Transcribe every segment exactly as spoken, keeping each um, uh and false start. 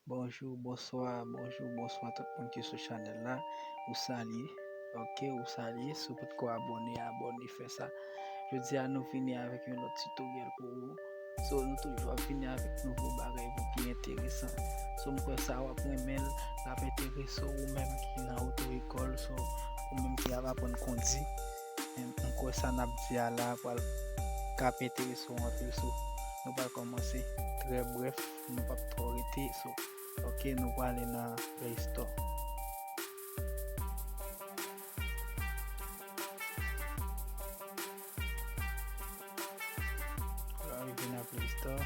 Bonjou, bonswa, bonjou, bonswa tout moun ki sou chanèl la. Ou salye, ok, ou salye. Si w potko abòne, abòne, fè sa. Jodi a nou vini avèk yon lòt tutoriel pou ou. So, nou toujou ap vini avèk nouvo bagay pou ki enteresan. So, m kwè sa w ap renmen l, l ap enterese w, ou menm ki nan oto ekòl. So, ou menm ki ap aprann kondi. M, m kwè sa n ap di a la pral ka enterese w anpil. So, nou pral kòmanse trè brèf, nou p ap twò rete. So, ok, nou prale nan Play Store. Rive nan Play Store.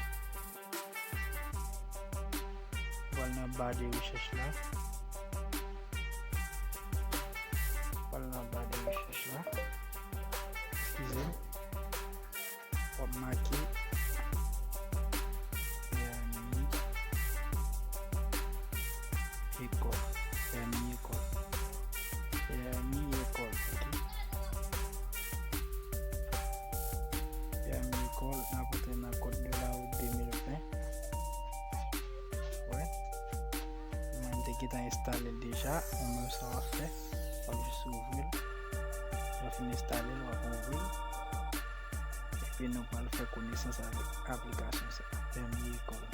Pral nan ba de rechèch la. Pral nan ba de rechèch la. Eskize m. W ap make Fermi Ecole. Fermi Ecole. Fermi Ecole, ok. Fermi Ecole, n ap antre nan code de la route de mil ven. Wè. Mwen te gentan enstale l deja. Ou menm sa w ap fè, w ap jis ouvri l. Lè w fin enstale l, w ap ouvri l. Epi nou pral fè konesans avèk aplikasyon sa. Fermi Ecole.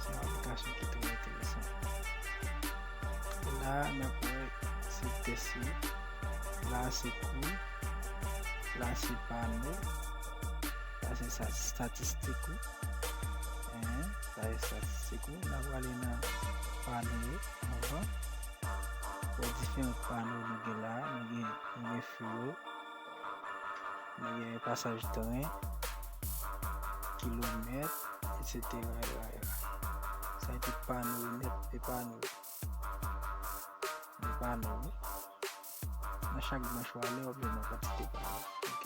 Se yon aplikasyon ki trè enteresan. La, n ap wè se tès yo. La, se kou. La, se pano. Sa, se sa, estatistik ou. Hein, sa, se estatistik ou. N ap prale nan pano yo anvan. Wè diferan pano nou gen la. Nou gen, nou gen fou yo. Nou gen pasaj tren, kilomèt, etsetera, etsetera. Sa se tout pano yo nèt, e pano yo. E pano yo. Nan chak branch w ale, w ap jwenn yon kantite pano. Ok?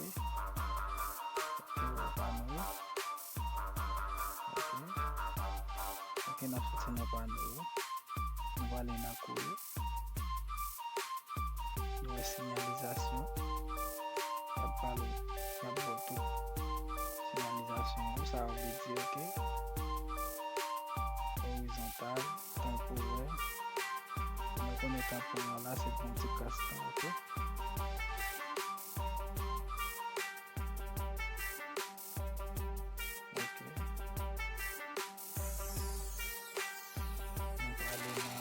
Pano yo. Ok. Ok, n ap soti nan pano yo. Nou prale nan kou yo. Nou wè sinyalizasyon. Y ap pale, y ap ba w tout sinyalizasyon yo, sa yo vle di, ok. Orizontal, tanporè. Nou konnen tanporè la, se pou yon ti kras tan, ok. Ok. Nou prale nan,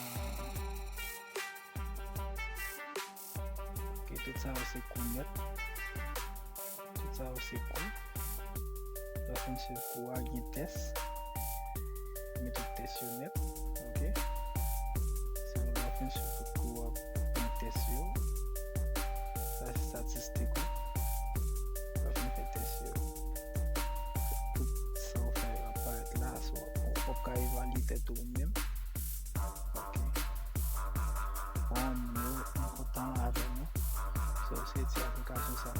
ok, tout sa yo se kou nèt. Tout sa yo se kou. Lè w fin swiv kou a, gen tès. Men tout tès yo nèt. Ok. Se lè w fin swiv tout kou a, gen tès yo. Sa se estatistik ou. Lè w fin fè tès yo. Tout sa w fè yo ap parèt la. So, ou p ap ka evalye tèt ou menm. Ok. Bon, nou, nou kontan avè nou. So, se ti aplikasyon sa m